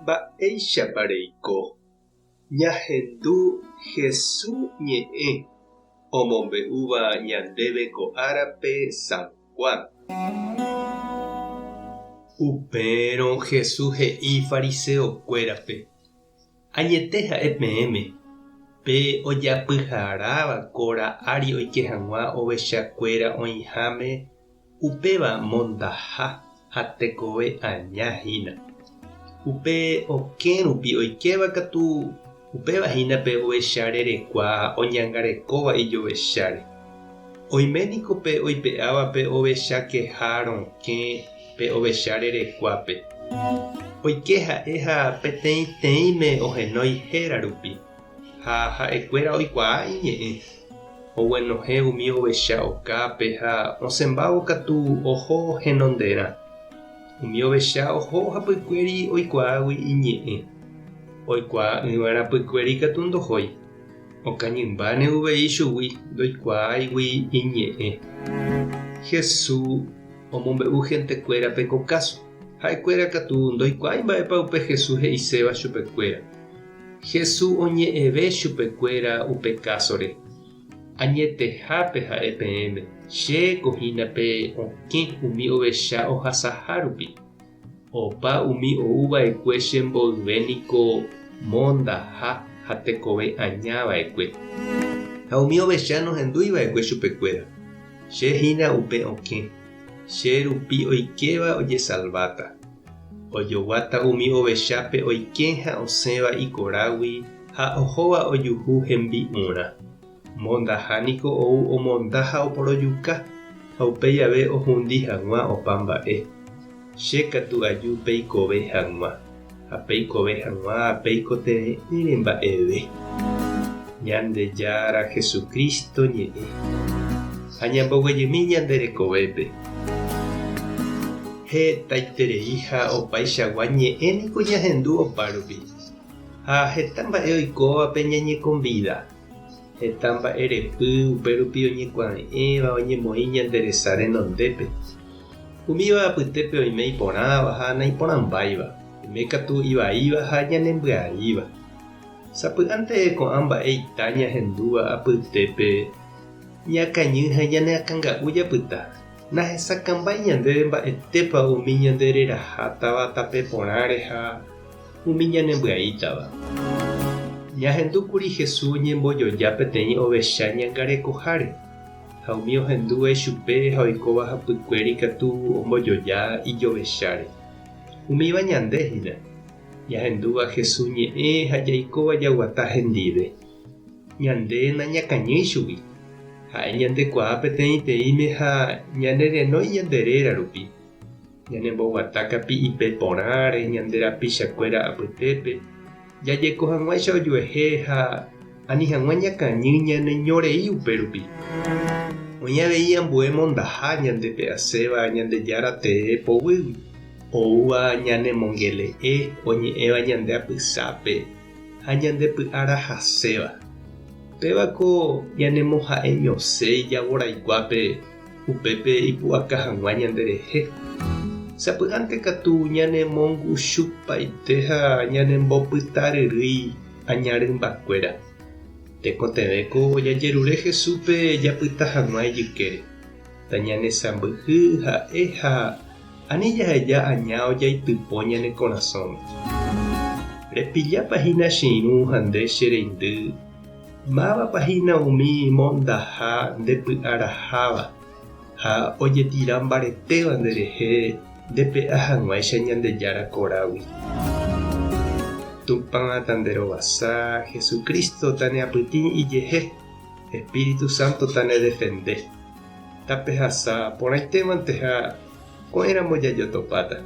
Mba'éichapa reiko ñahendu Hesu ñe'ẽ omombe'úva ñandéve ko árape San Juan? Upérõ Hesu he'i fariseokuérape, Añete ha'e peẽme, pe ojapyharáva kora ári oike hag̃ua ovechakuéra oĩháme Upéva mondaha ha tekove aña hína. Upe okẽ rupi oikéva katu upéva hína pe ovecha rerekua oñangarekóva ijovecháre. Oime niko pe oipe'áva pe ovecha keha rokẽ pe ovecha rerekuápe. Oike ha'e ha peteĩteĩme ohenói héra rupi. Ha ha'ekuéra oikuaa iñe'ẽ, oguenohẽ umi ovecha okápe ha osẽmbávo katu oho henonderã. Umi ovecha oho hapykuéri oikuaágui iñe'ẽ, oikuaa'ỹva rapykuéri katu ndohói, okañymbáne uvei chugui ndoikuaáigui iñe'ẽ. Jesús omombe'u hentekuérape ko káso, ha'ekuéra katu ndoikuaái mba'épa upe Jesús he'iséva chupekuéra. Jesús oñe'ẽve chupekuéra upe kásore. Añetehápe ha'e peẽme, chéko hína pe okẽ umi ovecha ohasaha rupi. Opa umi ou va'ekue che mboyve niko mondaha ha tekove aña va'ekue. Ha umi ovecha nohendúi va'ekue chupekuéra. Che hína upe okẽ, che rupi oikéva ojesalváta. Ojoguáta umi ovechápe oike ha osẽva ikorágui ha ohóva ojuhu hembi'urã. Mondaha niko ou omonda ha oporojuka, ha upéi ave ohundi hag̃ua opa mba'e. Che katu aju peikove hag̃ua, ha peikove hag̃ua peikotevẽ'ỹre mba'eve. Ñandejára Jesucristo ñe'ẽ. Ha ñamboguejymi ñande rekovépe. Hetaiterei ha opaichagua ñe'ẽ niko ñahendu opárupi, ha heta mba'e oikóvape ñañekombida. Heta mba'e repy upérupi oñekuave'ẽva oñemoĩ ñande resa renondépe. Umíva apytépe oime iporãva ha naiporãmbáiva, oime katu ivaíva ha ñanembyaíva. Sapy'ánte ko'ã mba'e ita ñahendúva apytépe ñakañy ha ñaneakãnga'u japyta. Nahesakãmbái ñandéve mba'etépa umi ñande rerahátava tape porãre ha umi ñanembyaítava. Ñahendúkuri Jesús oñembojoja peteĩ ovecha ñangarekoháre, ha umi ohendúva ichupe ha oikóva hapykuéri katu ombojoja ijovecháre. Umíva ñande hína, ñahendúva Jesús ñe'ẽ ha jaikóva jaguata hendive. Ñande nañakañýi chugui. Ha'e ñandekuaa peteĩteĩme ha ñanerenói ñande réra rupi. Ñanemboguata kapi'ipe porãre ñande rapichakuéra apytépe, jajeko hag̃uáicha ojuehe ha ani hag̃ua ñakañy ñaneñorei upérupi. Oĩ avei ambue mondaha ñandepe'aséva Ñandejára tee poguýgui, oúva ñanemongele'e oñe'ẽva ñande apysápe ha ñande py'a rahaséva. Péva ko ñanemoha'eñose ijavorayguápe upépe ipu'aka hag̃ua ñanderehe. Sapy'ánte katu ñanemonguchupaite ha ñanembopytaryrýi aña rymbakuéra. Tekotevẽko jajerure Jesúspe japyta hag̃ua ijykére, tañanesãmbyhy ha'e ha ani jaheja aña ojaitypo ñane korasõme. Repillápa hína che irũ ha nde che reindy, mávapa hína umi mondaha nde py'araháva ha ojetira mbaretéva nderehe ndepe'a hag̃uáicha Ñandejára korágui. Tupã tanderovasa, Jesucristo taneapytĩ ijehe, Espíritu Santo tanedefende. Tapehasa porãitémante ha ko'ẽramo jajotopáta.